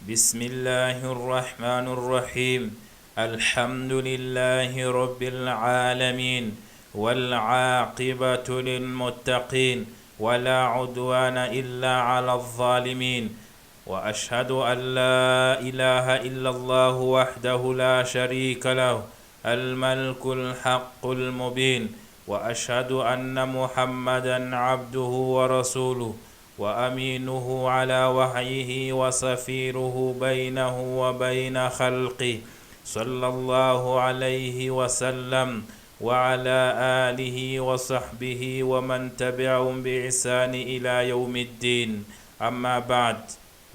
بسم الله الرحمن الرحيم. الحمد لله رب العالمين، والعاقبة للمتقين، ولا عدوان إلا على الظالمين، وأشهد أن لا إله إلا الله وحده لا شريك له الملك الحق المبين، وأشهد أن محمدا عبده ورسوله وأمينه على وحيه وسفيره بينه وبين خلقه، صلى الله عليه وسلم وعلى آله وصحبه ومن تبعهم بإحسان إلى يوم الدين. أما بعد،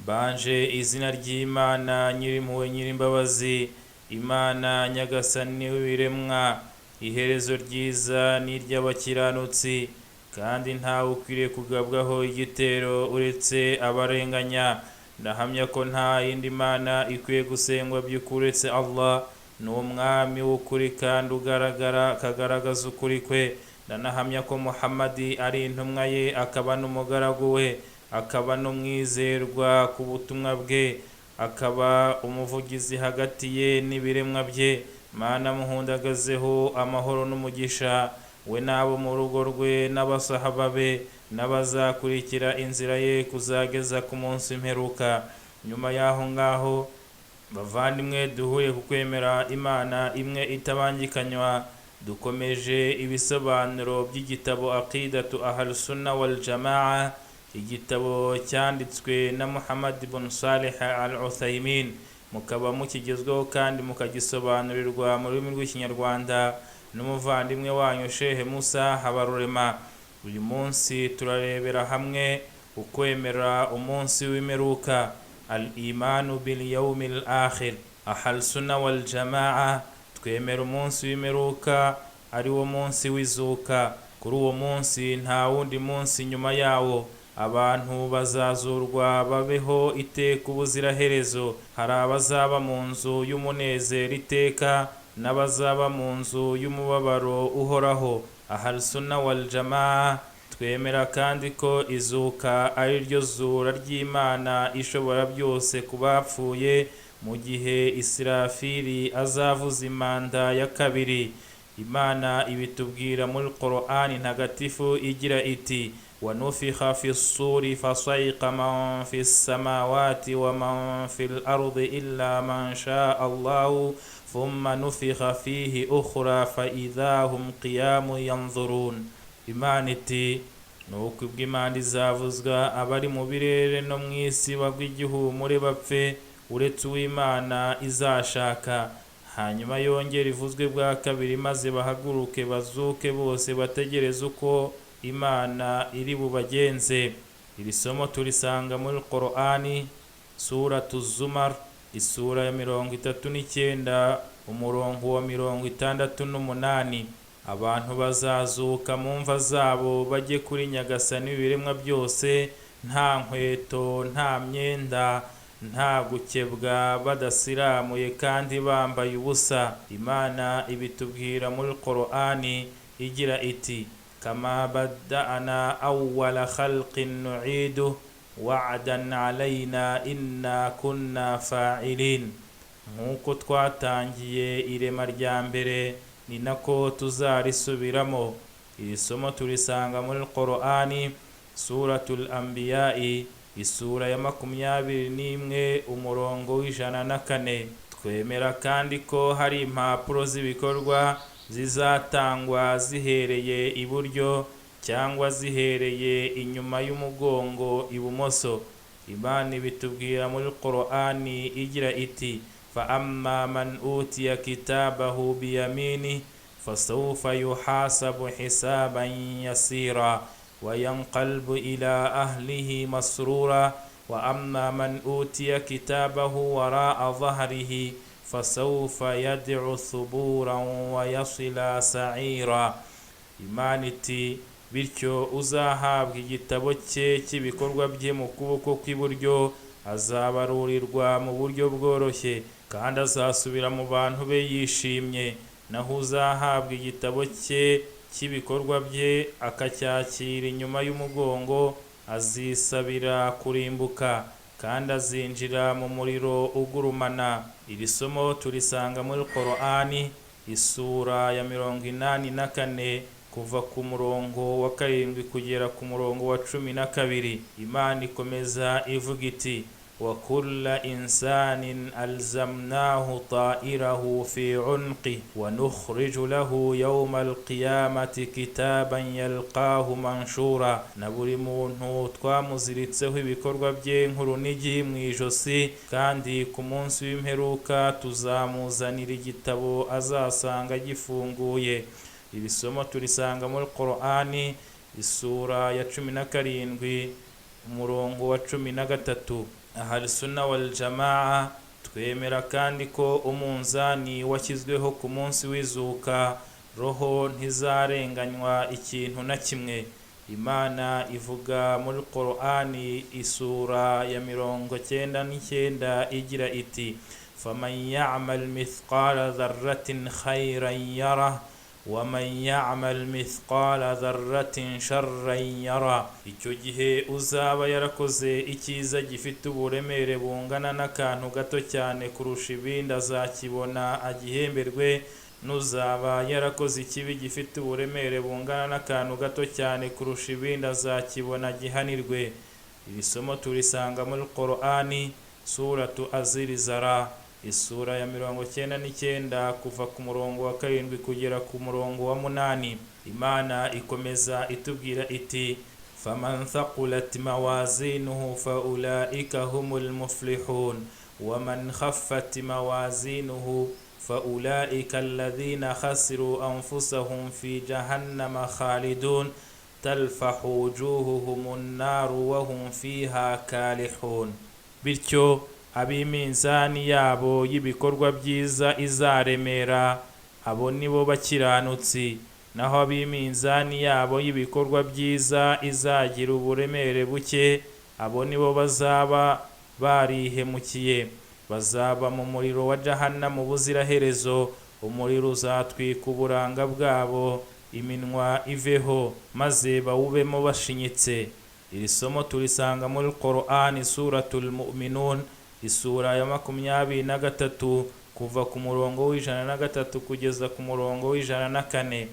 mbanje izina ry'Imana Nyirimpuhwe Nyirimbabazi, Imana Nyagasani w'ibiremwa. Iherezo ryiza ni iry'abakiranutsi, kandi ntawe ukwiriye kugabwaho igitero uretse abarenganya. Ndahamya ko nta yindi mana ikwiye gusengwa by'ukuri uretse Allah, ni umwami w'ukuri kandi ugaragara akagaragaza ukuri kwe. Ndanahamya ko Muhammadi ari intumwa ye, akaba n'umugaragu we, akaba n'umwizerwa ku butumwa bwe, akaba umuvugizi hagati ye n'ibiremwa bye. Mana, muhundagazeho amahoro n'umugisha, we n'abo mu rugo rwe n'abasahaba be n'abazakurikira inzira ye kuzageza ku munsi mperuka. Nyuma y'aho ngaho, bavandimwe duhuye ku kwemera Imana imwe itabangikanywa, dukomeje ibisobanuro by'igitabo Aqidatu Ahalusunna wal Jamaa, igitabo cyanditswe na Muhammad ibn Salih al Uthaymin, mukaba mukigezweho kandi mukagisobanurirwa mu rurimi rw'Ikinyarwanda n'umuvandimwe wanyu Shehe Musa Habarurema. Uyu munsi turarebera hamwe ukwemera umunsi w'imperuka, al imanu bil yawmi al akhir. Ahalsuna wal Jamaa twemera umunsi w'imperuka, ari wo munsi w'izuka. Kuri uwo munsi, nta wundi munsi nyuma yawo, abantu bazazurwa babeho iteka ubuziraherezo. Hari abazaba mu nzu y'umunezero iteka n'abazaba mu nzu y'umubabaro uhoraho. Ahalsuna wal Jamaa twemera kandi ko izuka ari ryo zura ry'Imana Ishobora byose ku bapfuye, mu gihe Isirafili azavuza impanda ya kabiri. Imana ibitubwira muri Korani Ntagatifu igira iti: "Wanufikha fi ssuri fasaiqa man fi ssamawati wa man fi lardi illa man shaa Allahu, thumma nufikha fihi ukhra fa idha hum qiyamun yanzurun." Imana iti: "Nuko ubwo impanda izavuzwa, abari mu birere no mu isi bagwa igihumure bapfe, uretse uw'Imana izashaka. Hanyuma yongere ivuzwe bwa kabiri, maze bahaguruke bazuke bose bategereze uko Imana iri bubagenze." Iri somo turisanga muri Korani, Suratu Zumar, isura ya 39, umurongo wa 68. Abantu bazazuka mu mva zabo bajye kuri Nyagasani w'ibiremwa byose, nta nkweto, nta myenda, nta gukebwa, badasiramuye kandi bambaye ubusa. Imana ibitubwira muri Korani igira iti: "Kama bada'ana awwala khalqin nu'idu wa'dan alayna inna kunna fa'ilin." Nk'uko twatangiye irema rya mbere, ni nako tuzarisubiramo. Iri somo turisanga muri Korani, Suratul Anbiya'i, isura ya 21, umurongo wa 104. Twemera kandi ko hari impapuro z'ibikorwa zizatangwa zihereye iburyo cyangwa zihereye inyuma y'umugongo ibumoso. Imana ibitubwira muri Korani igira iti: "Fa amma man utiya kitabahu biyamini fasawfa yuhasabu hisaban yasira وينقلب إلى أهله مسرورا، وأما من أوتي كتابه وراء ظهره فسوف يدعو ثبورا ويصلى سعيرا." Imana iti: "Bityo uzahabwa igitabo cye cy'ibikorwa bye mu kuboko kw'iburyo azabarurirwa mu buryo bworoshye, kandi azasubira mu bantu be yishimye. Naho uzahabwa igitabo cye cy'ibikorwa bye akacyakira inyuma y'umugongo, azisabira kurimbuka kandi azasubira mu muriro." Kandi azinjira mu muriro ugurumana. Iri somo turisanga muri Korani, isura ya 84, kuva ku murongo wa 7 kugera ku murongo wa 12. Imana ikomeza ivuga iti: وكل إنسان ألزمناه طائره في عنقه ونخرج له يوم القيامة كتابا يلقاه منشورا. Na buri muntu twamuziritseho ibikorwa bye nk'urunigi mu ijosi, kandi ku munsi w'imperuka tuzamuzanira igitabo azasanga gifunguye. Iri somo turisanga muri Korani, isura ya 17, umurongo wa 13. Ahalisuna wal Jamaa twemera kandi ko umunzani washyizweho ku munsi w'izuka, roho ntizarenganywa ikintu na kimwe. Imana ivuga muri Korani, isura ya 99, igira iti: فمن يعمل مثقال ذرة خيرا يره ومن يعمل مثقال ذرة شرا يره. Icyo gihe uzaba yarakoze icyiza gifite uburemere bungana n'akantu gato cyane kurusha ibindi azakibona agihemberwe, n'uzaba yarakoze ikibi gifite uburemere bungana n'akantu gato cyane kurusha ibindi azakibona gihanirwe. Iri somo turisanga muri Korani, Suratu Azilzala, isura ya 99, kuva ku murongo wa 7 kugera ku murongo wa 8. Imana ikomeza itubwira iti: فمن ثقلت موازينه فأولئك هم المفلحون ومن خفت موازينه فأولئك الذين خسروا أنفسهم في جهنم خالدون تلفح وجوههم النار وهم فيها كالحون. Bityo ab'iminzani yabo y'ibikorwa byiza izaremera, abo ni bo bakiranutsi, naho ab'iminzani yabo y'ibikorwa byiza izagira uburemere buke, abo ni bo bazaba barihemukiye. Bazaba mu muriro wa Jahanamu ubuziraherezo. Umuriro uzatwika uburanga bwabo, iminwa iveho, maze bawubemo bashinyitse. Iri somo turisanga muri Korani, Suratul Muminun, isura ya 23, kuva ku murongo wa 103 kugeza ku murongo wa 104.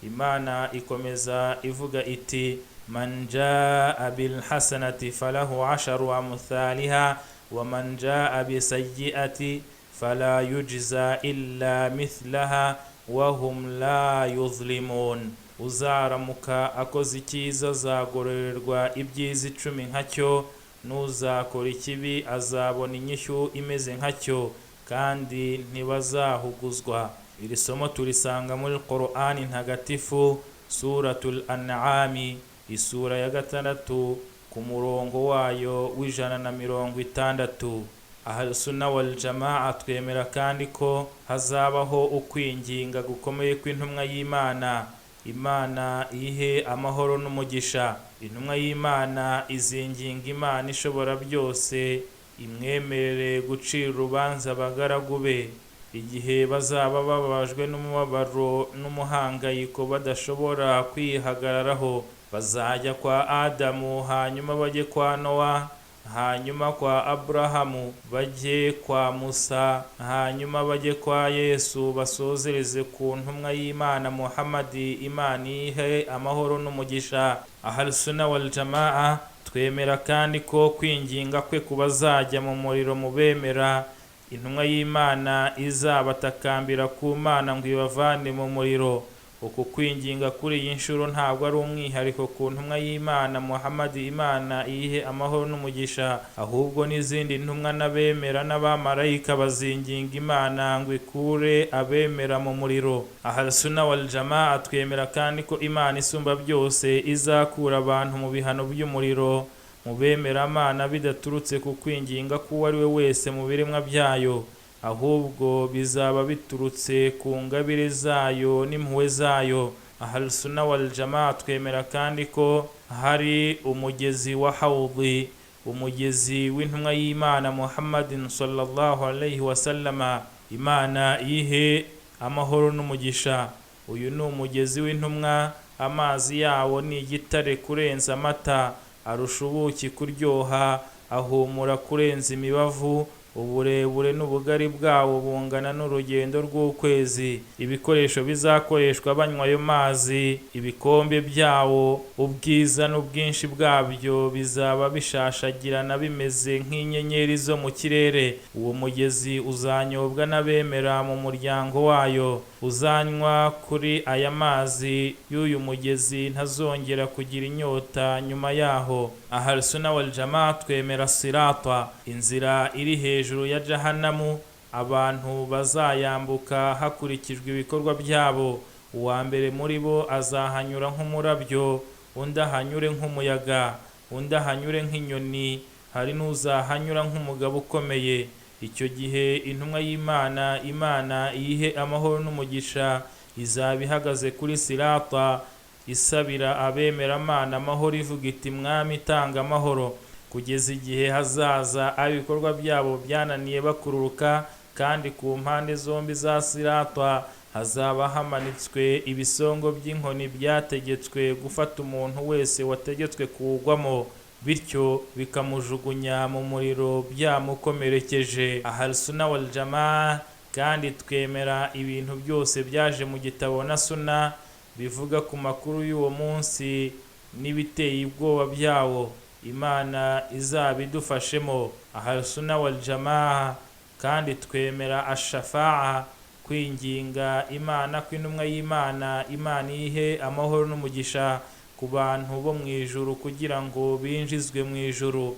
Imana ikomeza ivuga iti: من جاء بالحسنة فله عشر أمثالها ومن جاء بالسيئة فلا يجزى إلا مثلها وهم لا يظلمون. Uzaramuka akoze icyiza azagororerwa ibyiza 10 nkacyo, n'uzakora ikibi azabona inyishyu imeze nkacyo, kandi ntibazahuguzwa. Iri somo turisanga muri Korani Ntagatifu, Suratul An'ami, isura ya 6, ku murongo wayo wa 160. Ahlusuna wal Jamaa twemera kandi ko hazabaho ukwinginga gukomeye kw'intumwa y'Imana, Imana ihe amahoro n'umugisha. Intumwa y'Imana izinginga Imana Ishobora byose imwemerere gucira urubanza abagaragu be igihe bazaba bababajwe n'umubabaro n'umuhangayiko, badashobora kwihagararaho. Bazajya kwa Adamu, hanyuma bajye kwa Nowa, hanyuma kwa Aburahamu, bajye kwa Musa, hanyuma bajye kwa Yesu, basozereze ku ntumwa y'Imana Muhamadi, Imana ihe amahoro n'umugisha. Ahalisuna wal Jamaa twemera kandi ko kwinginga kwe ku bazajya mu muriro mu bemera, intumwa y'Imana izabatakambira ku Mana ngo ibavane mu muriro. Uku kwinginga kuri iyi nshuro ntabwo ari umwihariko ku ntumwa y'Imana Muhamadi, Imana iyihe amahoro n'umugisha, ahubwo n'izindi ntumwa n'abemera n'abamarayika bazinginga Imana ngo ikure abemera mu muriro. Ahalisuna wal Jamaa twemera kandi ko Imana Isumba byose izakura abantu mu bihano by'umuriro mu bemeramana bidaturutse ku kwinginga k'uwo ari we wese mu biremwa byayo, ahubwo bizaba biturutse ku ngabire zayo n'impuhwe zayo. Ahalisuna wal Jamaa twemera kandi ko hari umugezi wa Hawudi, umugezi w'intumwa y'Imana Muhammadin sallallahu alayhi wasallama, Imana ihe amahoro n'umugisha. Uyu ni umugezi w'intumwa, amazi yawo ni igitare kurenza amata, arusha ubuki kuryoha, Ahumura kurenza imibavu. Uburebure n'ubugari bwawo bungana n'urugendo rw'ukwezi. Ibikoresho bizakoreshwa banywa ayo mazi, ibikombe byawo, ubwiza n'ubwinshi bwabyo bizaba bishashagirana bimeze nk'inyenyeri zo mu kirere. Uwo mugezi uzanyobwa n'abemera mu muryango wayo. Uzanywa kuri aya mazi y'uyu mugezi ntazongera kugira inyota nyuma yaho. Ahalusuna wal Jamaa twemera sirata, inzira iri hejuru ya Jahanamu. Abantu bazayambuka hakurikijwe ibikorwa byabo. Uwa mbere muri bo azahanyura nk'umurabyo, undi ahanyure nk'umuyaga, undi ahanyure nk'inyoni, hari n'uzahanyura nk'umugabo ukomeye. Icyo gihe intumwa y'Imana, Imana iyihe amahoro n'umugisha, izaba ihagaze kuri sirata isabira abemeramana amahoro, ivuga iti: "Mwami, itanga amahoro", kugeza igihe hazaza ibikorwa byabo byananiye bakururuka. Kandi ku mpande zombi za sirata hazaba hamanitswe ibisongo by'inkoni byategetswe gufata umuntu wese wategetswe kuwugwamo, bityo bikamujugunya mu muriro byamukomerekeje. Ahalusuna wal Jamaa kandi twemera ibintu byose byaje mu gitabo na Suna bivuga ku makuru y'uwo munsi n'ibiteye ubwoba byawo. Imana izabidufashemo. Ahalusuna wal Jamaa kandi twemera ashafaa, kwinginga Imana kw'intumwa y'Imana, Imana ihe amahoro n'umugisha, ku bantu bo mu ijuru kugira ngo binjizwe mu ijuru.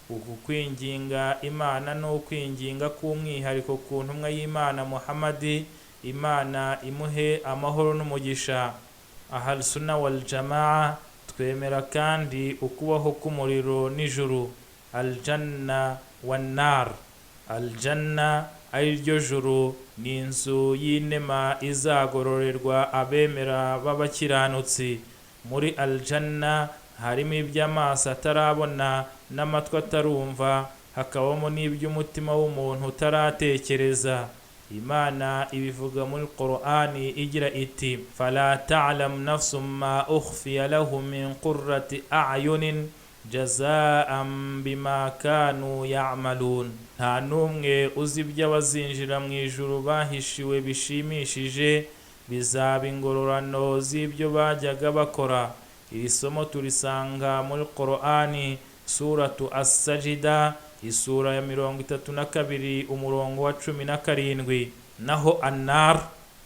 Uku kwinginga Imana ni ukwinginga k'umwihariko ku ntumwa y'Imana Muhamadi, Imana imuhe amahoro n'umugisha. Ahalusuna wal Jamaa twemera kandi ukubaho k'umuriro n'ijuru, aljanna wannar. Aljanna, ari ryo juru, ni inzu y'inema izagororerwa abemera b'abakiranutsi. Muri aljanna harimo iby'amaso atarabona n'amatwi atarumva, hakabamo n'iby'umutima w'umuntu utaratekereza. Imana ibivuga muri Qur'ani igira iti: "Fala ta'lam nafsun ma ukhfiya lahum min qurrati a'yunin jazaan bima kanu ya'malun." Nta n'umwe uzi ibyo abazinjira mu ijuru bahishiwe bishimishije, bizaba ingororano z'ibyo bajyaga bakora. Iri somo turisanga muri Qur'ani, Suratu As-Sajida, isura ya 32, umurongo wa 17. Naho annar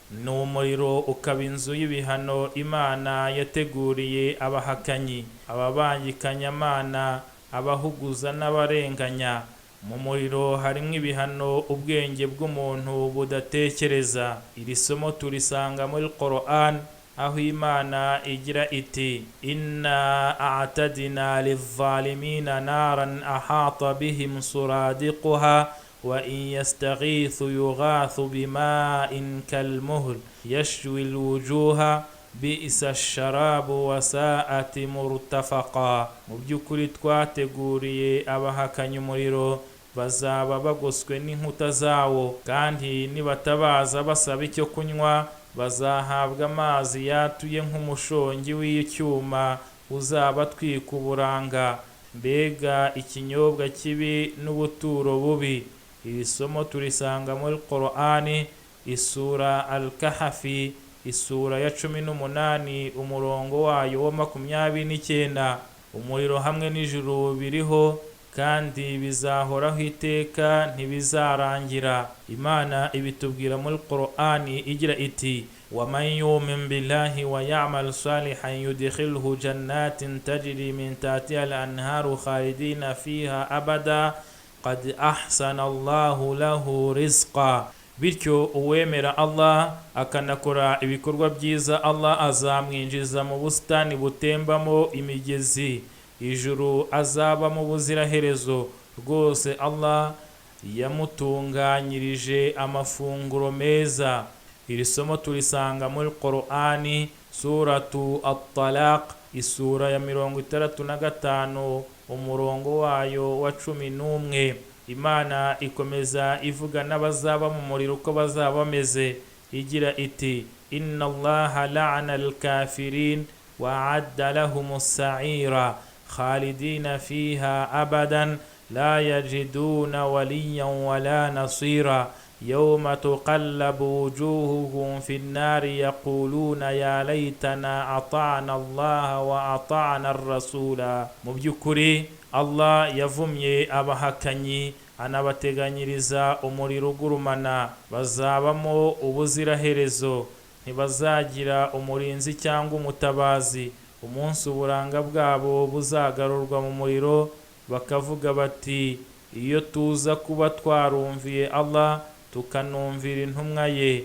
ni umuriro, ukaba inzu y'ibihano Imana yateguriye abahakanyi, ababangikanyamana, abahuguza n'abarenganya. Mu muriro harimo ibihano ubwenge bw'umuntu budatekereza. Iri somo turisanga muri Qur'an, aho Imana igira iti: "Inna a'tadna lizalimina naran ahata bihim suradiquha wa in yastaghithu yughathu bima'in kalmuhl yashwi alwujuha bi'sa sharabu wa sa'ati murtafaqa." Mu by'ukuri twateguriye abahakanye umuriro, bazaba bagoswe n'inkuta zawo, kandi nibatabaza basaba icyo kunywa, bazahabwa amazi yatuye nk'umushongi w'icyuma uzabatwika uburanga. Mbega ikinyobwa kibi n'ubuturo bubi! Iri somo turisanga muri Qur'ani, isura Al-Kahafi, isura ya 18, umurongo wayo wa 29. Umuriro hamwe n'ijuru biriho kandi bizahoraho iteka, ntibizarangira. Imana ibitubwira muri Qur'ani igira iti: "Waman yumin billahi wa ya'mal salihan yudkhilhu jannatin tajri min tahtiha al-anharu khalidina fiha abada qad ahsana Allahu lahu rizqa." Bityo uwemera Allah akanakora ibikorwa byiza, Allah azamwinjiza mu busitani butembamo imigezi, ijuru azabamo ubuziraherezo. Rwose Allah yamutunganyirije amafunguro meza. Iri somo turisanga muri Qur'ani, Suratu At-Talaq, isura ya 65, umurongo wayo wa 11. Imana ikomeza ivuga n'abazaba mu muriro uko bazaba bameze, igira iti: "Inna Allaha la'ana al-kafirin wa a'adda lahum as-sa'ira khalidina fiha abadan." La yajiduna waliyan wala nasira yawma tuqallabu wujuhuhum fi nnari yaquluna ya laytana ata'na Allaha wa ata'na ar-rasula. Mu by'ukuri Allah yavumye abahakanyi, anabateganyiriza umuriro ugurumana. Bazabamo ubuziraherezo, ntibazagira umurinzi cyangwa umutabazi. Umunsi uburanga bwabo buzagarurwa mu muriro, bakavuga bati: "Iyo tuza kuba twarumviye Allah, tukanumvira intumwa ye."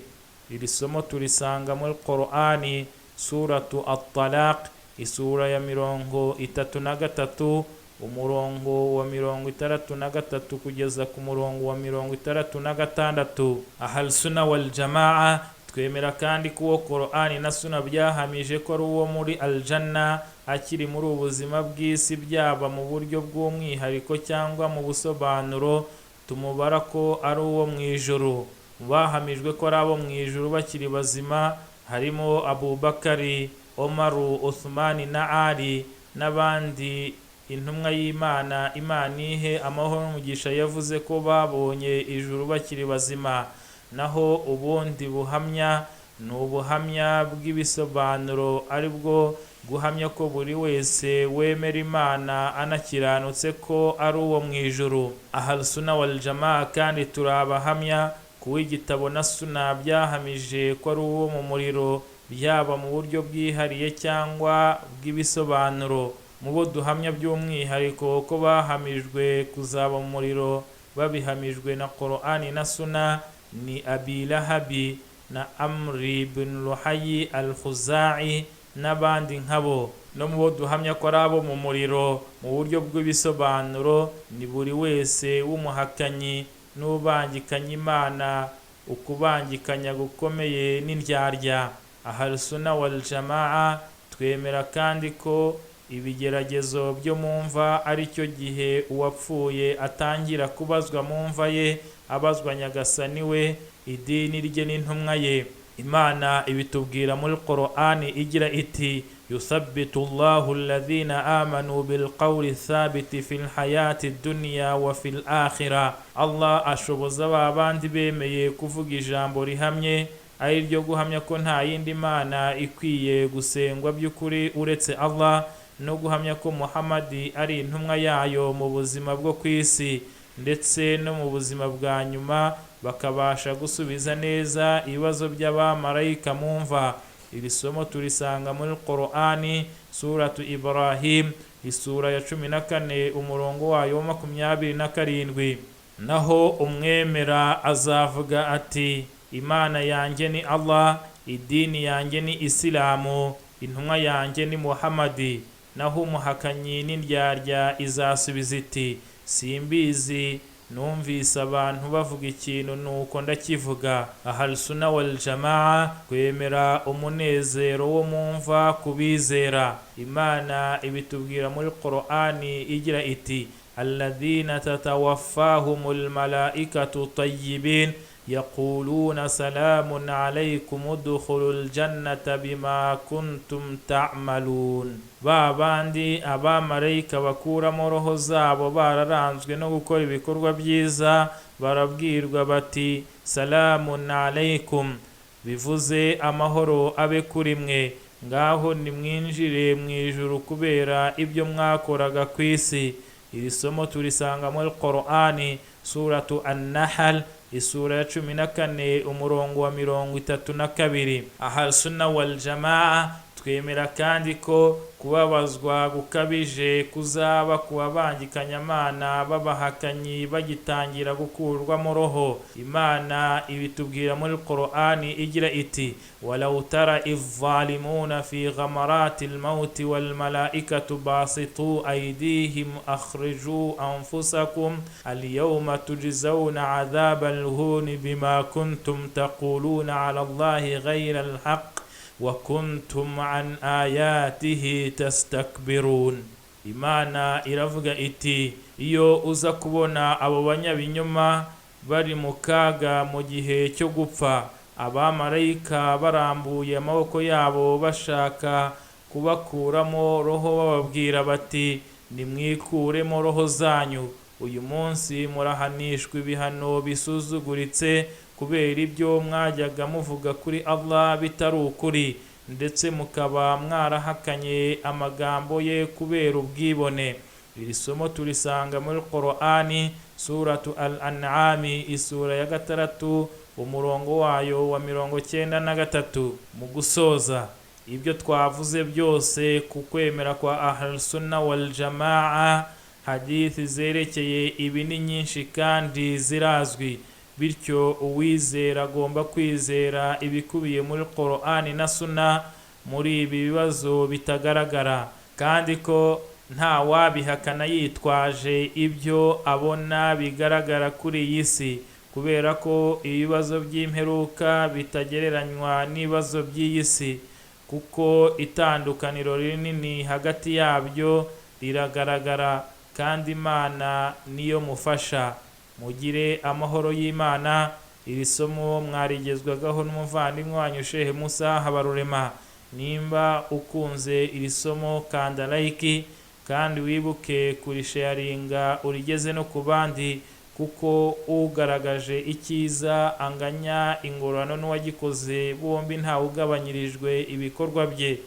Iri somo turisanga muri Qur'ani, Suratu At-Talaq, isura ya 33, umurongo wa 63 kugeza ku murongo wa 66. Ahalsuna wal Jamaa twemera kandi ko uwo Qur'ani na Suna byahamije ko ari uwo muri Aljanna akiri muri ubu buzima bw'isi, byaba mu buryo bw'umwihariko cyangwa mu busobanuro, tumubara ko ari uwo mu ijuru. Mu bahamijwe ko ari abo mu ijuru bakiri bazima harimo Abubakari, Omaru, Uthmani na Ali n'abandi intumwa y'Imana, Imana ihe amahoro n'umugisha, yavuze ko babonye ijuru bakiri bazima. Naho ubundi buhamya ni ubuhamya bw'ibisobanuro, ari bwo guhamya ko buri wese wemera Imana anakiranutse ko ari uwo mu ijuru. Ahalsuna wal Jamaa kandi turi abahamya kuba igitabo na Suna byahamije ko ari uwo mu muriro, byaba mu buryo bwihariye cyangwa bw'ibisobanuro. Mu bo duhamya by'umwihariko ko bahamijwe kuzaba mu muriro babihamijwe na Qur'ani na Suna ni Abi Lahabi na Amri bin Luhayi al Khuzai n'abandi nkabo. No mu bo duhamya ko ari abo mu muriro mu buryo bw'ibisobanuro ni buri wese w'umuhakanyi n'ubangikanya Imana ukubangikanya gukomeye n'indyarya. Ahalsuna wal Jamaa twemera kandi ko ibigeragezo byo mu mva ari cyo gihe uwapfuye atangira kubazwa mu mva ye, abazwa Nyagasani we, idini rye n'intumwa ye. Imana ibitubwira muri Qur'ani igira iti: "Yuthabbitu Allahu alladhina amanu bilqawli thabiti fil hayati dunya wa fil akhirah." Allah ashoboza ba bandi bemeye kuvuga ijambo rihamye, ari ryo guhamya ko nta yindi mana ikwiye gusengwa by'ukuri uretse Allah, no guhamya ko Muhammadi ari intumwa yayo, mu buzima bwo ku isi ndetse no mu buzima bwa nyuma, bakabasha gusubiza neza ibibazo by'abamarayika mu mva. Iri somo turisanga muri Qur'ani, Suratu Ibrahim, isura ya 14, umurongo wayo wa 27. Naho umwemera azavuga ati: "Imana yanjye ni Allah, idini yanjye ni Isilamu, intumwa yanjye ni Muhammadi." Naho umuhakanyi n'indyarya izasubiza iti: "Simbizi, numvise abantu bavuga ikintu nuko ndakivuga." Ahalsuna wal Jamaa kwemera umunezero wo mu mva ku bizera. Imana ibitubwira muri Qur'ani igira iti: "Alladhina tatawaffahumul malaikatu tayyibin yaquluna salamun alaykum udkhulul jannata bima kuntum ta'malun." Ba bandi abamarayika bakuramo roho zabo bararanzwe no gukora ibikorwa byiza, barabwirwa bati: "Salamun alaykum", bivuze amahoro abe kuri mwe, ngaho nimwinjire mu ijuru kubera ibyo mwakoraga ku isi. Iri somo turisanga muri Qur'ani, Suratu An-Nahl, isura ya 14, umurongo wa 32. Ahalsuna wal Jamaa twemera kandi ko kubabazwa gukabije kuzaba ku babangikanyamana b'abahakanyi bagitangira gukurwamo roho. Imana ibitubwira muri Qur'ani igira iti: "Walau tara idh-dhalimuna fi ghamarati al-mauti wal malaikatu basitu aydihim akhriju anfusakum al-yawma tujzawna adhaba al-huni bima kuntum taquluna ala Allahi ghayra al-haqq wa kuntum an ayatihi tastakbirun." Imana iravuga iti: "Iyo uza kubona abo banyabinyoma bari mu kaga mu gihe cyo gupfa, abamarayika barambuye amaboko yabo bashaka kubakuramo roho, bababwira bati: 'Nimwikuremo roho zanyu. Uyu munsi murahanishwa ibihano bisuzuguritse kubera ibyo mwajyaga muvuga kuri Allah bitari ukuri, ndetse mukaba mwarahakanye amagambo ye kubera ubwibone. Iri somo turisanga muri Qur'ani, Suratu Al An'ami, isura ya 6, umurongo wayo wa 93. Mu gusoza, ibyo twavuze byose ku kwemera kwa Ahlsunna wal Jamaa, hadithi zerekeye ibi ni nyinshi kandi zirazwi. Bityo uwizera agomba kwizera ibikubiye muri Qur'ani na Suna muri ibi bibazo bitagaragara, kandi ko nta wabihakana yitwaje ibyo abona bigaragara kuri iyi si, kubera ko ibibazo by'imperuka bitagereranywa n'ibibazo by'iyi si, kuko itandukaniro rinini hagati yabyo riragaragara. Kandi Imana niyo mufasha. Mugire amahoro y'Imana. Iri somo mwarigezwagaho n'umuvandimwe wanyu Shehe Musa Habarurema. Nimba ukunze iri somo, kanda like, kandi wibuke kurisharinga urigeze no ku bandi, kuko ugaragaje icyiza anganya ingororano n'uwagikoze bombi, ntawe ugabanyirijwe ibikorwa bye.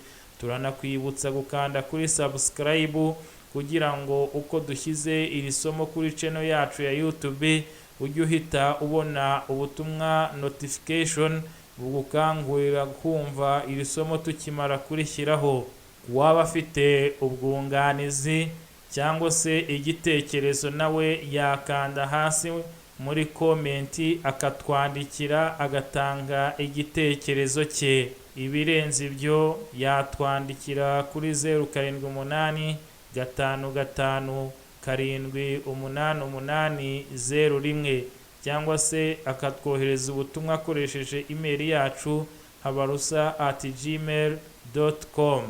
Turanakwibutsa gukanda kuri subscribe kugira ngo uko dushyize iri somo kuri channel yacu ya YouTube ujye uhita ubona ubutumwa, notification, bugukangurira kumva iri somo tukimara kurishyiraho. Uwaba afite ubwunganizi cyangwa se igitekerezo, nawe yakanda hasi muri comment akatwandikira, agatanga igitekerezo cye. Ibirenze ibyo yatwandikira kuri 0785578801, cyangwa se akatwohereza ubutumwa akoresheje email yacu, habarusa@gmail.com.